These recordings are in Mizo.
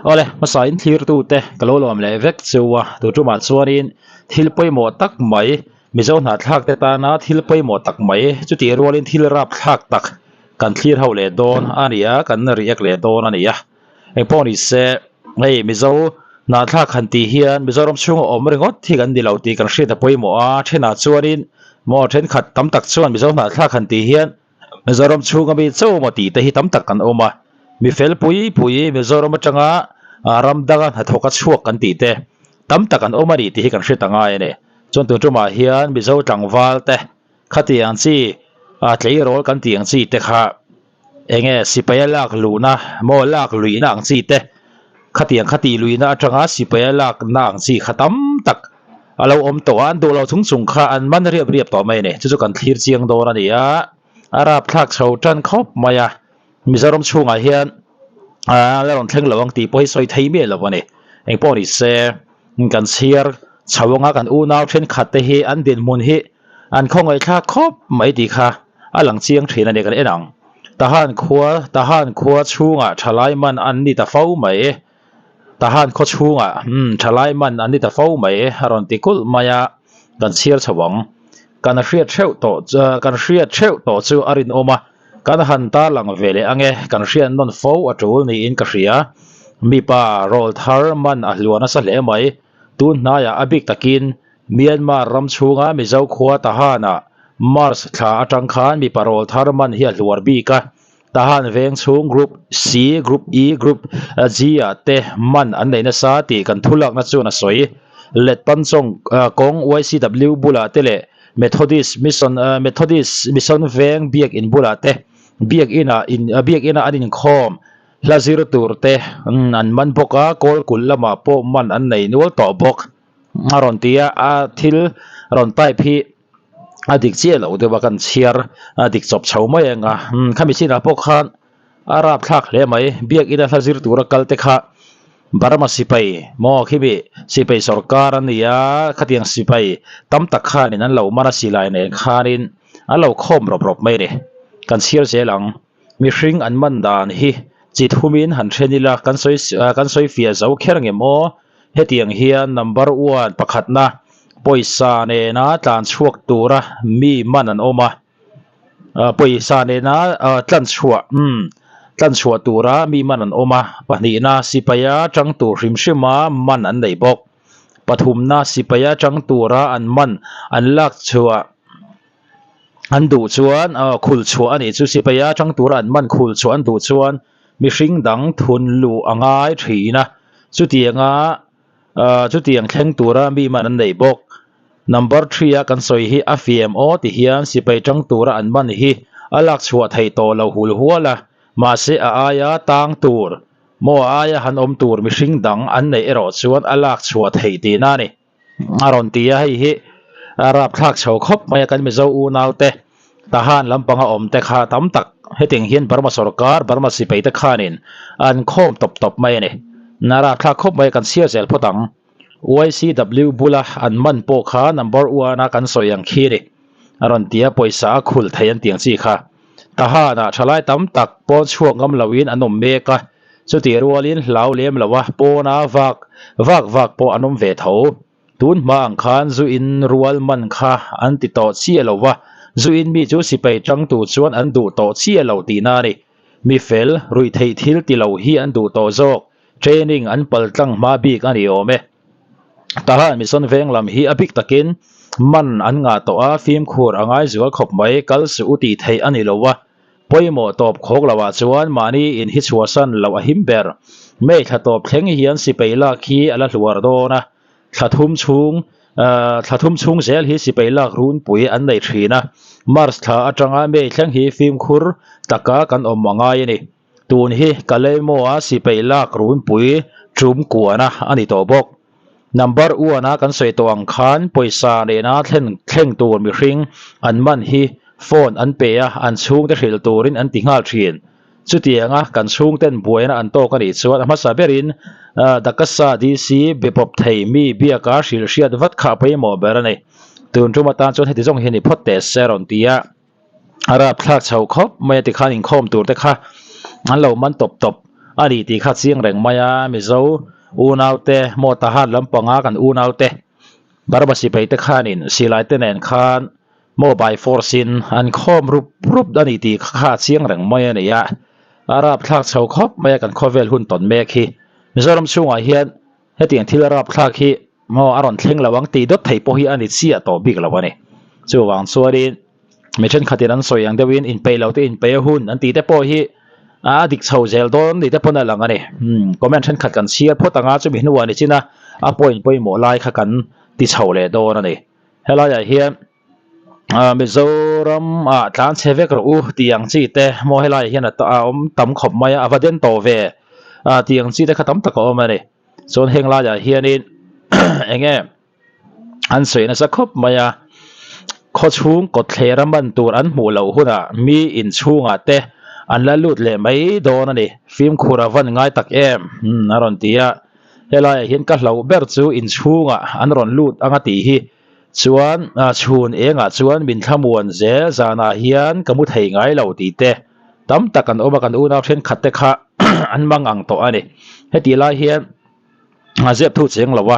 Awle, hmasa in thlirtute ka lo lawm leh vek chu a, tu tumah chuanin thil pawimawh tak mai, Mizo hnahthlak te tana thil pawimawh tak mai, chutih rualin thil rapthlak tak kan thlir ho leh dawn a ni a, kan react leh dawn a ni a. Engpawh ni se, hei Mizo hnahthlak han tih hian Mizoram chhunga awm ringawt hi kan ni lo tih kan hriat a pawimawh a, thenah chuanin maw thenkhat tam tak chuan Mizo hnahthlak han tih hian Mizoram chhunga mi chauh maw tih te hi tam tak kan awm a, mi fel pui pui Mizoram atanga ram danga hnathawk a chhuak kan tih te tam tak an awm a ni tih hi kan hre ta ngai a ni. Chuan tun tumah hian Mizo tlangval te khatiang chi tleirawl kan tih ang chi te kha eng nge sipaia lak luhna maw lak luihna ang chi te khatiang kha tih luihna atanga sipaia lakna ang chi kha tam tak a lo awm tawh a, an duh lo chung chung kha an man riap riap tawh mai a ni. Chu chu kan thlir chiang dawn a ni a, a rapthlak chho tan khawp mai a, Mizoram chhungah hian a la rawn thleng lo ang tih pawh hi sawi thei miah lo a ni. Engpawh ni se, kan chhiar chho anga kan unau thenkhat te hi an dinhmun hi an khawngaihthlak khawp mai tih kha a lang chiang thin a ni kan en ang. Tahan khua, Tahan khua chhungah thalai man an ni ta fo mai. Tahan khaw chhungah umm thalai man an ni ta fo mai a rawn ti kulh mai a, kan chhiar chho ang. Kan hriat theuh tawh kan hriat theuh tawh chu a rinawm a, kan han tarlang ve leh ang e, kan hriat nawn fo a tul niin ka hria. Mipa rawl thar man a hluah nasa hle mai, tun hnaiah a bik takin Myanmar ram chhunga Mizo khua Tahan-ah March thla atang khan mipa rawl thar man hi a hluar bik a, Tahan veng chhung Group C, Group E, Group G ah te man an nei nasa tih kan thulakna chuan a sawi. Letpanchawng kawng YCW bulah te leh Methodist Mission Methodist Mission veng Biakin bulah te Biakin-ah in Biakin-ah an inkhawm hla zir tur te an man bawk a, Kawlkulh lamah pawh man an nei nual tawh bawk a rawn ti a, a thil rawn type hi a dik chiah loh deuh a kan chhiar a dik chawp chho mai ang a umm khami chinah pawh khan a rapthlak hle mai biakina hla zir tura kal te kha Burma sipai maw khimi sipai sawrkar a ni a khatiang sipai tam tak khanin an lo man a silai nen khanin an lo khawm rawp rawp mai a ni kan chhiar zel ang mihring an man dan hi chi thumin han then ila kan sawi kan sawi fiah zo kher ang em aw Hetiang hian number one pakhatna pawisa nena tlan chhuak tura mi man an awm a, pawisa nena tlan chhuah umm tlan chhuah tura mi man an awm a, pahnihna sipaia tang tur hrim hrima man an nei bawk, pathumna sipaia tang tura an man an lak chhuah an duh chuan khul chhuah a nih chu sipaia tang tura an man khul chhuah an duh chuan mihring dang thun luh a ngai thin a, chutianga ahh chutiang thleng tura mi man an nei bawk. Number three a kan sawi hi a fiam aw ti hian sipai tang tura an man hi a lak chhuah theih tawh lo hul hual a, mahse a aia tang tur maw a aia han awm tur mihring dang an neih erawh chuan a lak chhuah theih tihna a ni. A rawn ti a, hei hi a rapthlak chho khawp mai a kan Mizo unau te Tahan lampanga awm te kha tam tak hetiang hian Burma sawrkar Burma sipai te khanin an khawm tawp tawp mai a ni. A rapthlak khawp mai a kan chhiar zel phawt ang. YCW bula an man pawh kha number one a kan sawi ang khi a ni. A rawn ti a, pawisa a khulh thei an tiang chi kha. Tahan ah thalai tam tak pawn chhuak ngam loin an awm mek a. Chutih rualin hlau lem lo a, pawna vak vak vak pawh an awm ve tho. Tun hma ang khan zu in rual man kha an ti tawh chiah lo va, zu in mi chu sipai tangtu chuan an duh tawh chiah lo tihna a ni. Mi fel, ruihtheih thil ti lo hi an duh tawh zawk, training an pal tlang hma bik a ni awm e. Tahan Mission veng lam hi a bik takin man an ngah tawh a, fimkhur a ngai zual khawp mai, kal suh u tih theih a ni lo a, Pawimawh tawp khawk lo ah chuan mahni in hi chhuahsan loh a him ber. May thla tawp thleng hian sipai lak hi a la hluar dawn a, thla thum chhung thla thum chhung zel hi sipai lak runpui an nei thin a, March thla atanga May thleng hi fimkhur taka kan awm a ngai a ni. Tun hi Kalaymaw'a sipai lak runpui tum kuana a ni tawh bawk. Number one a kan sawi tawh ang khan pawisa nena thlen thleng tur mihring an man hi phone an pe a, an chhungte hrilh turin an ti nghal thin. Chutianga kan chhungten buaina an tawk a nih chuan a hmasa berin Dakasa DC be pawp thei mi biaka hrilh hriat vat kha a pawimawh ber a ni. Tun tum atan chuan heti zawng hi ni phawt teh se rawn ti a, a rapthlak chho khawp mai a tikhan inkhawm tur te kha an lo man tawp tawp. a ni tih kha chiang reng mai a, Mizo unaute maw Tahan lampanga kan unaute Burma sipai te khanin silai te nen khan maw by force in an khawm rup rup a ni tih kha a chiang reng mai a ni a, a rapthlak chho khawp mai a kan khawvel hun tawn mek hi. Mizoram chhungah hian hetiang thil rapthlak hi maw a rawn thleng lo ang tih dawt theih pawh hi a ni chiah tawh bik lo a ni. Chuvang chuanin mi thenkhatin an sawi ang deuhin inpeih lo te inpeih a hun an tih te pawh hi a dik chho zel dawn ni te pawn a lang a ni. Comment thenkhat kan chhiar phawt ang a, chumi hnuah ni chin a a point pawimawh lai kha kan ti chho leh dawn a ni. Helaiah hian Mizoram ah tlan chhe vek rawh u tih ang chi te maw helaiah hian a awm tam khawp mai a, a va den tawh ve tih ang chi te kha tam tak a awm a ni. Chuan heng laiah hianin eng nge an sawi nasa khawp mai a, khawchhung kawtthler a man tur an hmuh loh hunah mi inchhungah te an la lut leh mai dawn a ni. Fimkhur a van ngai tak em a rawn ti a, helaiah hian ka hlauh ber chu inchhungah an rawn lut ang a tih hi chuan chhun engah chuan min thlamuan zel zanah hian ka mu thei ngai lo tih te tam tak an awm a, kan unau thenkhat te kha an mang ang tawh a ni. Hetih lai hian a zep thu cheng lo a,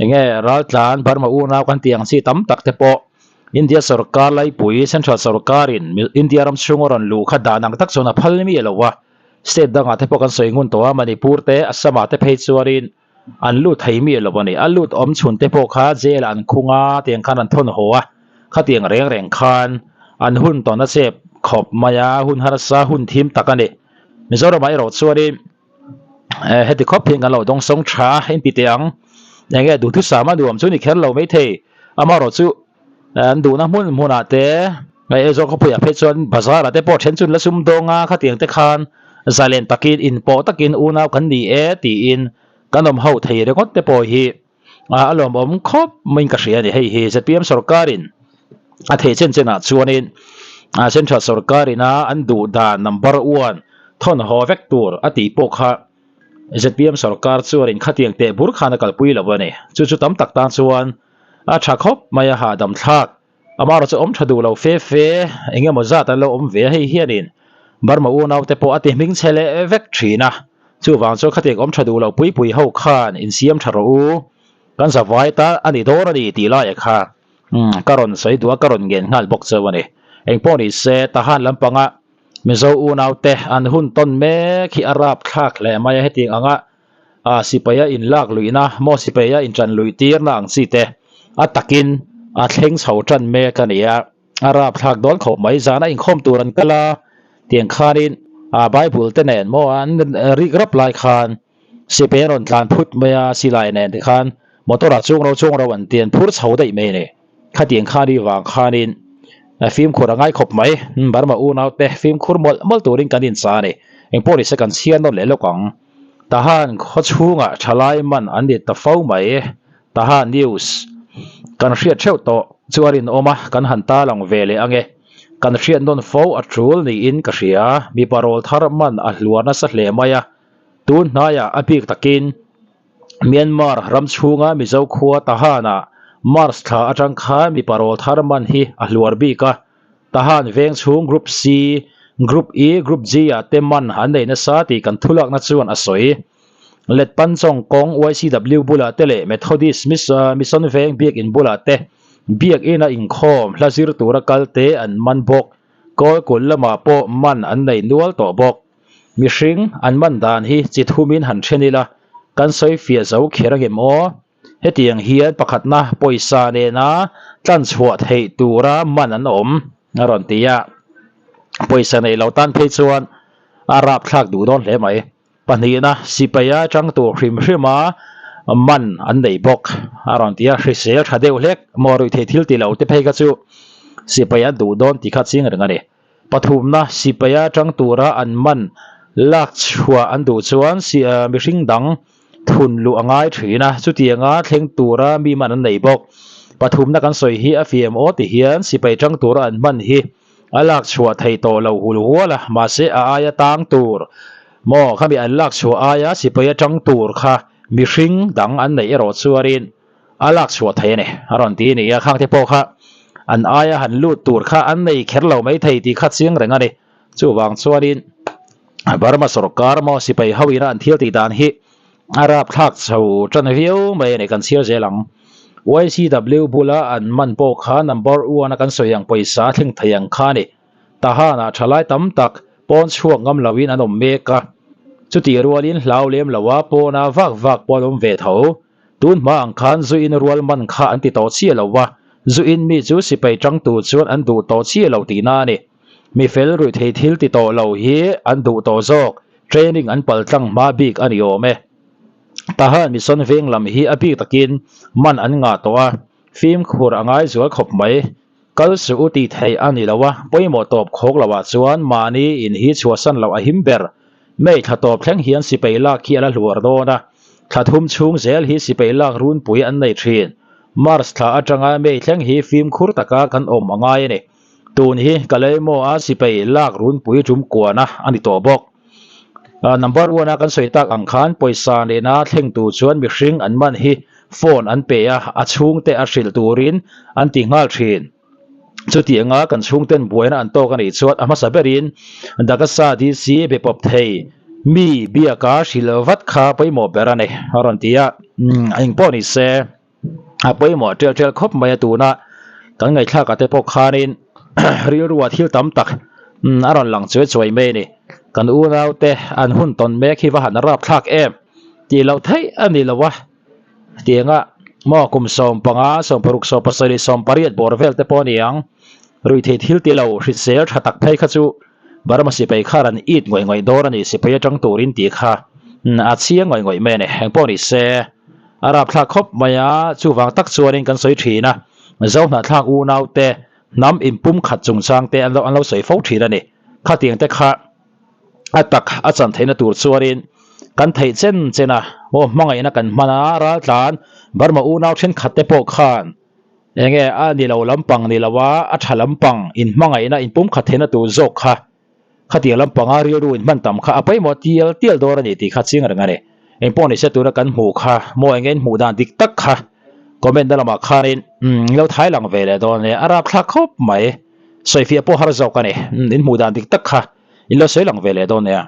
enge raltlan Burma unau kan tih ang chi tam tak te pawh India sorkar laipui Central sorkarin India ram chhunga rawn luh kha dan ang tak chuan a phal miah lo a, state dangah te pawh kan sawi ngun tawh a, Manipur te Assam ah te phei chuanin an lut thei miah lo a ni. A lut awm chhun te pawh kha jail ah an khung a, tiang khan an thawn haw a, khatiang reng reng khan an hun tawn a chep khawp mai a, hun harsa hun thim tak a ni. Mizoramah erawh chuanin heti khawp hian kan lo dawng sawng tha a, in ti teh ang. Enge duhthusam a nuam chu ni kher lo maithei, amaherawh chu an duhna hmun hmunah te Aizawl khawpuiah phei chuan bazar ah te pawh then chu an la sum dawng a, khatiang te khan zalen takin inpawh takin unau kan ni e tiin kan awm ho thei ringawt te pawh hi a lawmawm khawp maiin ka hria a ni. Hei hi zpm sorkarin a thei chen chenah chuanin central sorkarin a an duh dan number one thawn haw vek tur a tih pawh kha zpm sorkar chuanin khatiang teh bur khan a kalpui lo a ni. Chu chu tam tak tan chuan a tha khawp mai a hahdam thlak. Amaherawh chu awm tha duh lo fe fe eng emaw zat an lo awm ve a, hei hianin Burma unau te pawh a ti hming chhe leh vek thin a, chuvang chuan khatiang awm tha duh lo pui pui ho khan insiam tha rawh u, kan zavai ta a ni dawn a ni tih laiah kha ka rawn sawi duh a, ka rawn ngen nghal bawk cheu a ni. Engpawh ni se Tahan lampanga Mizo unau te an hun tawn mek hi a rapthlak hle mai a, hetiang anga ah sipaia inlak luihna maw sipaia intan luih tirna ang chi te a takin a thleng chho tan mek a ni a, a rapthlak dawn khawp mai. Zana inkhawm tur an kal a, tiang khanin ah Bible te nen maw an rik rap lai khan sipai an rawn tlan phut mai a, silai nen te khan motor ah chung ro chung ro an ti an phur chho daih mai a ni. Khatiang khan i vang khanin fimkhur a ngai khawp mai. Burma unau te fimkhur mawlh mawlh turin kan incha a ni. Engpawh nise kan chhiar nawn leh lawk ang. Tahan khaw chhungah thalai man an ni ta fo mai. Tahan news kan hriat theuh tawh chu a rinawm a, kan han ta lang ve leh ang e. Kan hriat nawn fo a tul niin ka hria. Mipa rawl thar man a hluar nasa hle mai a. Tun hnaiah a bik takin Myanmar ram chhunga Mizo khua Tahan-ah March thla atang khan mipa rawl thar man hi a hluar bik a. Tahan veng chhung Group C, Group E, Group G-ah te man an nei nasa tih kan thulakna chuan a sawi. Letpanchawng kawng YCW bulah te leh Methodist Mission Veng Biakin bulah te Biakina inkhawm hla zir tura kal te an man bawk. Kawlkulh lamah pawh man an nei nual tawh bawk. Mihring an man dan hi chi thumin han then ila, kan sawi fiah zo kher angem aw? Hetiang hian pakhatna pawisa nena tlan chhuah theih tura man an awm a rawn ti a, pawisa nei lo tan phei chuan a rapthlak duh dawn hle mai. Pahnihna sipaia chang tur hrim hrima man an nei bawk a rawn ti a, hrisel tha deuh hlek maw ruihtheih thil ti lo te phei kha chu sipai an duh dawn tih kha ching reng a ni. Pathumna sipaia chang tura an man lak chhuah an duh chuan mihring dang thun luh a ngai thin a, chutianga thleng tura mi man an nei bawk. Pathumna kan sawi hi a fiam aw ti hian sipai chang tura an hman hi a lak chhuah theih tawh lo hul hual a, mahse a aia tang tur maw khami an lak chhuah aia sipaia chang tur kha mihring dang an neih erawh chuanin a lak chhuah thei a ni a rawn ti a ni a, khangte pawh kha an aia han lut tur kha an nei kher lo mai thei tih kha chiang reng a ni. Chuvang chuanin. Burma sorkar maw sipai ho ina an thil tih dan hi a rapthlak chho tan viau mai a ni kan chhiar zel ang. YCW bula an man pawh kha number one a kan sawi ang pawisa a thleng thei ang kha a ni. Tahan-ah thalai tam tak pawn chhuak ngam loin an awm mek a, chutih rualin hlau lem loa pawna vak vak pawh an awm ve tho. Tun hma ang khan zu in rual man kha an ti tawh chiah lo va, zu in mi chu sipai tang tur chuan an duh tawh chiah lo tihna a ni. Mi fel ruih thei thil ti tawh lo hi an duh tawh zawk, training an pal tlang hma bik a ni awm e. Tahan Mission veng lam hi a bik takin man an ngah tawh a, fimkhur a ngai zual khawp mai. Kal suh u tih theih a ni lo a, pawimawh tawp khawk lo ah chuan mahni in hi chhuahsan loh a him ber. May thla tawp thleng hian sipai lak hi a la hluar dawn a, thla thum chhung zel hi sipai lak runpui an nei thin. March thla atanga May thleng hi fimkhur taka kan awm a ngai a ni. Tun hi Kalaimo a sipai lak runpui tum kuana a ni tawh bawk. Number one a kan sawi tak ang khan pawisa nena thleng tur chuan mihring an man hi phone an pe a, a chhungte a hrilh turin an ti nghal thin. Chutianga kan chhungten buaina an tawk a nih chuan a hmasa berin Dakasa DC be pawp thei mi biaka hrilh vat kha pawimawh ber a ni a rawn ti a, engpawh ni se. A pawimawh ṭel ṭel khawp mai a tuna kan ngaihthlak ah te pawh khanin rilru ah thil tam tak a rawn lang chuai chuai mai a ni. Kan unau te an hun tawn mek hi va han rapthlak em tih loh theih a ni lo a, tianga maw kum 15, 16, 17, 18 bawr vel te pawh a ni ang. Ruihtheih thil ti lo hrisel tha tak phei kha chu Burma sipai kha rawn it ngawih ngawih dawn a ni, sipai atang turin tih kha a chiang ngawih ngawih mai a ni. Engpawh ni se. A rapthlak khawp mai a, chuvang tak chuanin kan sawi thin a, Zo hnahthlak unaute hnam inpumkhat chungchang te an lo an lo sawi fo thin a ni. Khatiang te kha a tak a chan theihna tur chuanin kan theih chen chen a, maw hmangaihna kan hman a, raltlan Burma unau thenkhat te pawh khan enge a ni lo lampang ni lo a, a tha lampang inhmangaihna inpumkhat theihna tur zawk kha Khatiang lampanga rilru in hman tam kha a pawimawh tial tial dawn a ni tih kha chiang reng a ni. Engpawh ni se tuna kan hmuh kha maw eng nge in hmuh dan dik tak kha comment na lamah khanin in lo thai lang ve leh dawn nia a rapthlak khawp mai. Sawifiah pawh har zawk a ni. In hmuh dan dik tak kha in lo sawi lang ve leh dawn nia.